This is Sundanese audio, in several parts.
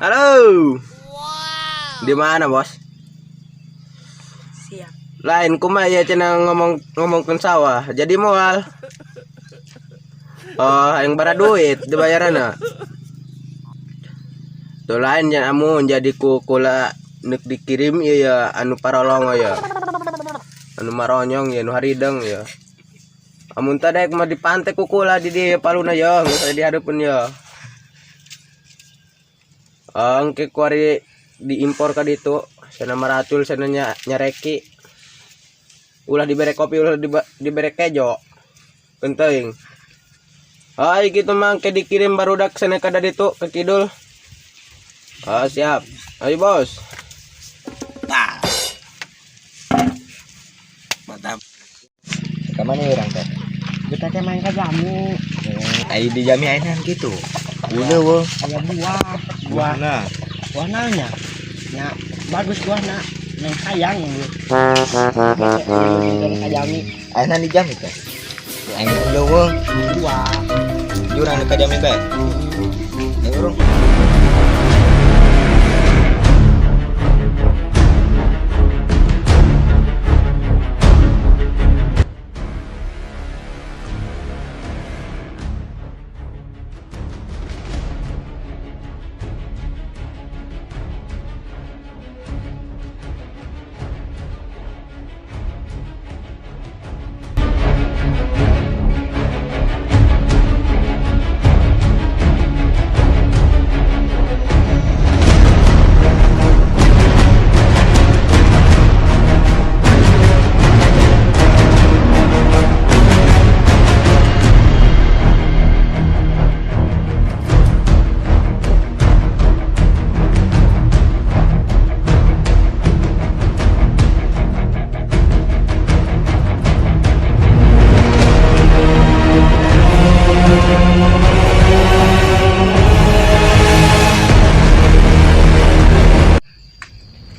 Halo. Di mana, Bos? Siap. Lain kumaha ya cenah ngomong ngomongkeun sawah. Jadi moal. Oh, yang bara duit dibayaranna. Tuh lain jan amun jadi ku kula nek dikirim ieu ya anu parolong ya. Anu maronyong ya nu harideng ya. Amun tadek mah dipantek ku kula di dieu paluna ya, geus aya di hareupeun ya. Engke kuari diimpor ka ditu, cenah maracul cenah nyareki. Ulah dibere kopi, ulah dibere kejo. Penting. Ai kitu mah engke dikirim barudak cenah ka ditu ke kidul. Ah, siap. Ayo, Bos. Tah. Mantap. Ka mana urang teh? Kita teh main ka jamu. Ai di jami ayeuna gitu. Udah, wo. Aya buah, buah. Buahna. Buah naonnya? Nya bagus buahna. Neng hayang lu. Ka jami. Ayeuna di jami teh. Aing leuweung. Buah. Jurang ka jami bae. Ayo urang.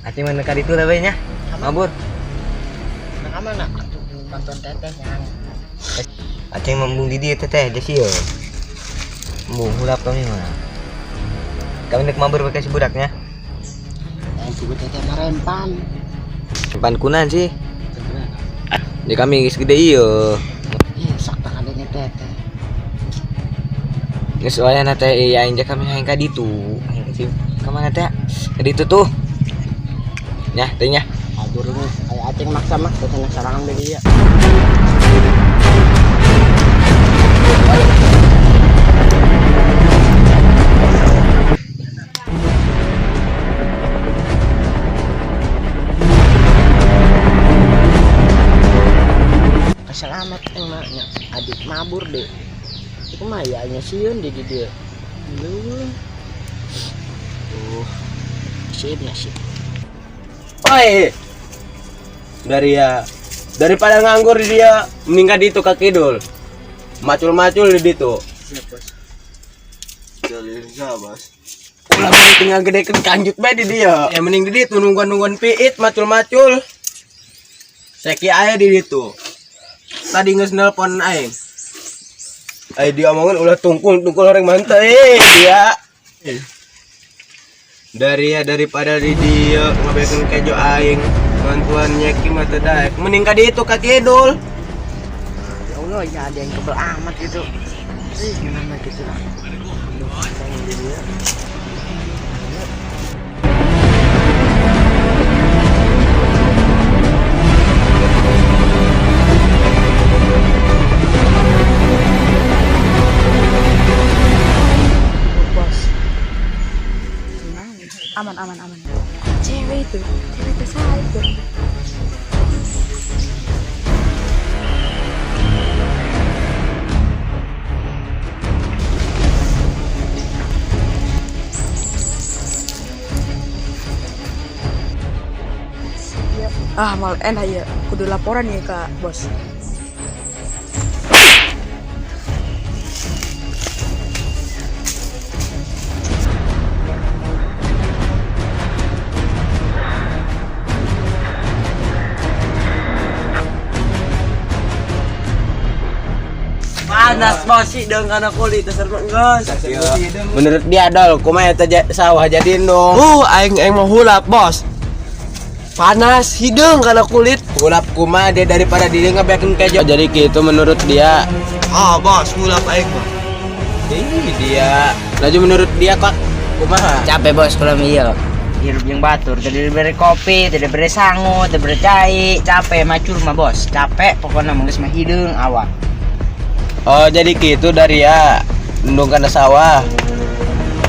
Ati mana ka ditu lah bae nya. Mabur. Nah, mana? Atuh bantuan teteh yang. Aceng mambung di dieu teteh geus ieu. Embung hulap kami mah. Kami nek mabur pakai si budaknya. Yang juga teteh marempan. Rempan kunan sih. Di kami geus gede ieu. Ih, sok tak adanya teteh. Geus wayahna teh ieu aing jeung kami hayang ka ditu. Hayang sih ka mana teh? Ka ditu tuh. Nya, teh nya. Aduh, ini kayak aceng maksa mah teteh sarangan beli dia. Keselamat emaknya adik mabur deh. Itu mah ya nya sieun di dieu. Leuweung. Tuh. Sip nasib. Oi. Dari ya daripada nganggur di dia mending ka ditu ka kidul. Macul-macul di ditu. Siap, Bos. Ulah mending tinggal gedekeun kanjut bae di dia. Ya mending di ditu nungguan-nungguan piit macul-macul. Seki aya di ditu. Tadi geus nelpon aing. Ai dia omongin ulah tungkul-tungkul orang mantai dia. Dari ya daripada di dia ngabekeun kejo aing bantuan nyeki mah teu daek. Mending ka ditu ka kidul. Ya Allah, ya ada yang kebel amat gitu. Ih, gimana gitu lah. Aduh, pengen di dia. Itu cewek teh saha itu? Ah, mal enak ya, kudu laporan ya kak bos. Panas bos sih dengan anak kulit dasar geus. Menurut dia dol, kumaha eta sawah jadi endung? Aing aing mau hulap bos. Panas hidung karena kulit. Hulap kumaha dia daripada dia ngebekin kejo. Jadi gitu menurut dia. Ah bos, hulap aing mah. Ini dia. Laju menurut dia kok kumaha? Capek bos kalau iya. Hirup yang batur, tidak diberi kopi, tidak diberi sangu, tidak diberi cai, capek macur mah bos, capek pokoknya mah geus mah hideung awak. Oh, jadi gitu dari ya endung kana sawah.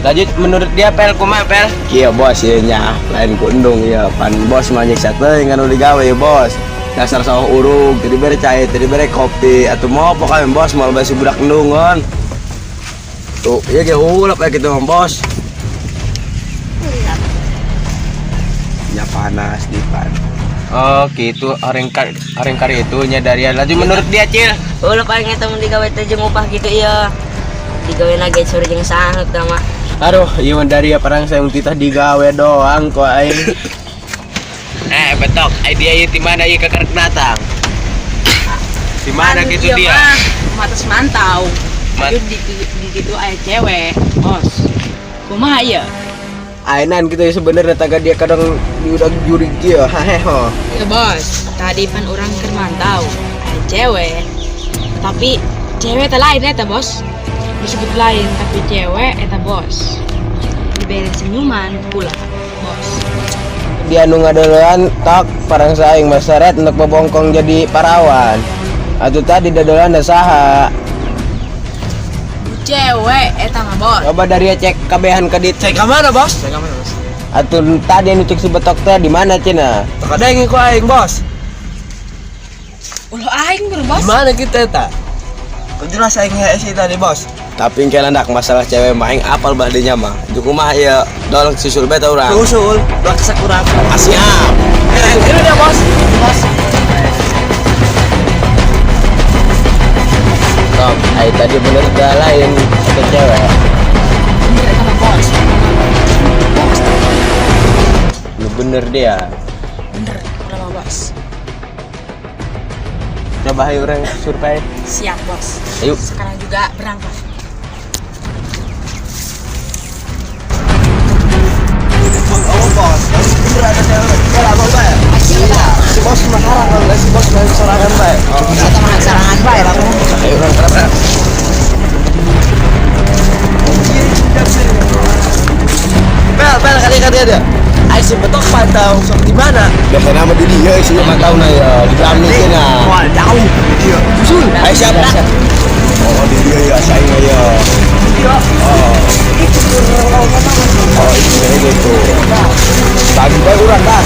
Lanjut menurut dia pel kumaha pel? Iya bos iya nya lain ku endung iya pan bos mah nyiksa teuing anu digawe ya bos. Dasar sawah urug teu dibere cai teu dibere kopi atuh mau pokoknya bos moal bae si budak endungan. Tuh iya ge hulap aya kitu mah bos. Nya panas di pan. Oh, gitu orang kar itu nya dari. Lanjut menurut dia cil. Ulah paling eta mun digawe teh jeung upah gitu iya. Digawe lagi sore jeung sangut tah mah. Aduh, iya mah dari ya perang saya titah digawe doang kok aing. Eh, betok, ai dia ieu di mana ieu kakarek datang? Di mana Anu gitu dia? Mah, matas mantau. Mat- Aduh, di situ aya cewek, bos. Kumaha ya? Ainan gitu ya sebenarnya taga dia kadang udah jurig dia, haheho. Ya bos, tadi pan orang keur mantau aya cewek. Tapi cewek teh lain eta bos. Disebut lain tapi cewek eta bos. Diberi senyuman pula, bos. Dia nu ngadolean tak parang saing masyarakat untuk bobongkong jadi parawan. Atau tadi dadolan da saha? Cewek eta mah bos. Coba dari cek kabehan ka dit. Cek ke mana bos? Cek ke mana bos? Atuh tadi anu cek si betok teh di mana cenah? Teu kadenge ku aing bos. Ulah aing bro bos. Di mana kita eta? Kau jelas aing hese tadi bos. Tapi engke landak masalah cewek mah aing apal bah dinya mah. Itu kumaha ieu dol susul bae ta urang. Usul, ulah kesak urang. Ah, siap. Eh, ini dia bos. Bos. Tom, ai tadi bener dah lain ke cewek. Bener eta mah bos. Bos, Lu bener dia. bener ulah mah bos. Coba ayo orang survei. Siap bos. Ayo. Sekarang juga berangkat. Oh bos, bener ada cewek. Kalau apa bae? Si bos mah harangan, si bos mah sorangan bae. Eta mah sarangan bae lah. Ayo orang berangkat. Bel, bel kali kali ada. Ai si betok pantau sok di mana? Biasanya mah di dieu sih mantau na ya di kami cenah. Wah, jauh di dia. Susul. Ayo siap. Oh di dieu ya saing ya. Oh. Oh itu gitu. Tadi bae urang dah.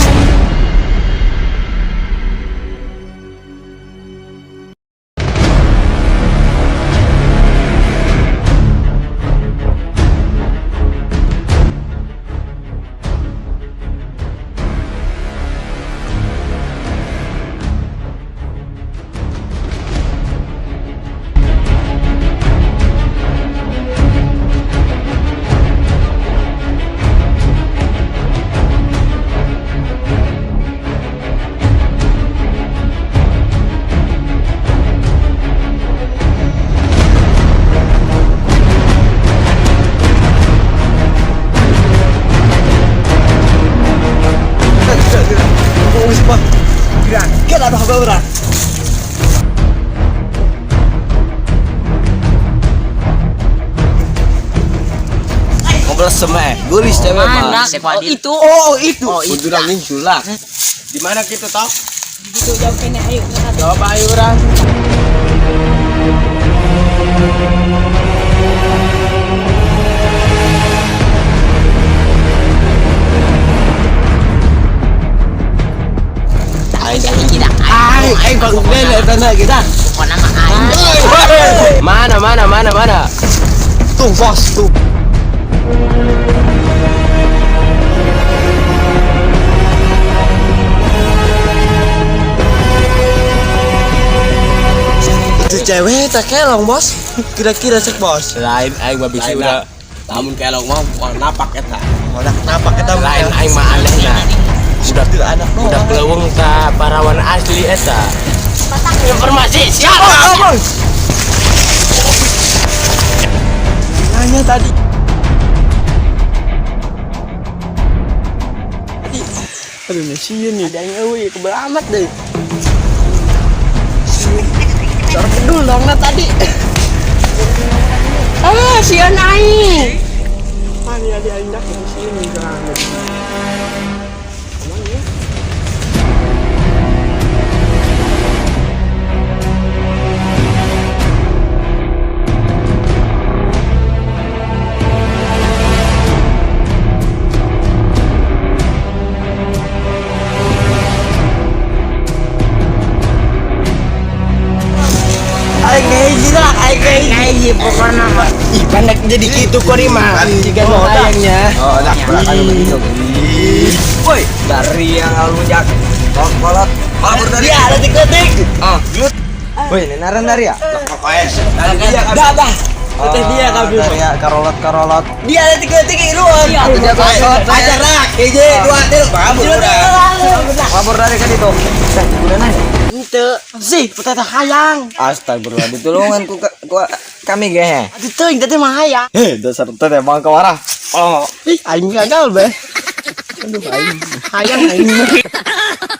Kira ada apa urang? Ngobrol semeh, gulis cewek mah. Oh itu. Oh itu. Oh itu. Kudu sulak. Di mana kita tok? Gitu jauh kene ayo. Coba ayo orang. Aing Tidak. Aing aing bang bele eta na kita. Pokoknya mah aing. Mana mana mana mana. Tuh bos tuh. Itu cewek tak kelong bos. Kira-kira cek bos. Lain aing mah bisi Lain udah lamun kelong mah moal napak eta. Udah kenapa kita Lain aing mah aneh nah. Udah anak Udah doang. keleweng ka parawan asli eta. Informasi siap. Oh, bos. Nanya tadi. Aduh, sieun nih, ada yang euy, kebel amat deh. Cara bedul dong nah tadi. Ah, sieun aing. Mana ada aing dak yang sieun nih gerangan. Aing ngehiji lah, aing ngehiji pokokna mah. Ih, pendek jadi gitu kori mah. Jika mau hayangnya. Oh, dah belakang begitu. Woi, dari yang alunjak. Kolot. Mabur dari. Dia ada detik-detik. Ah. Woi, nenaran dari ya? Dia dah dah. Teteh dia kabeh. Dari ya, karolot karolot. Dia ada detik-detik iluan. Dia kolot. Ajar lah, hiji, dua, tilu, mabur udah. Mabur dari kan itu. Dah, udah nanya. Ente. Sih, petata hayang. Astagfirullah, ditulungan ku, ku kami ge. Atuh teuing teh mah hayang. Heh, dasar teh emang kewarah. Oh, ih aing gagal be. Aduh aing hayang aing.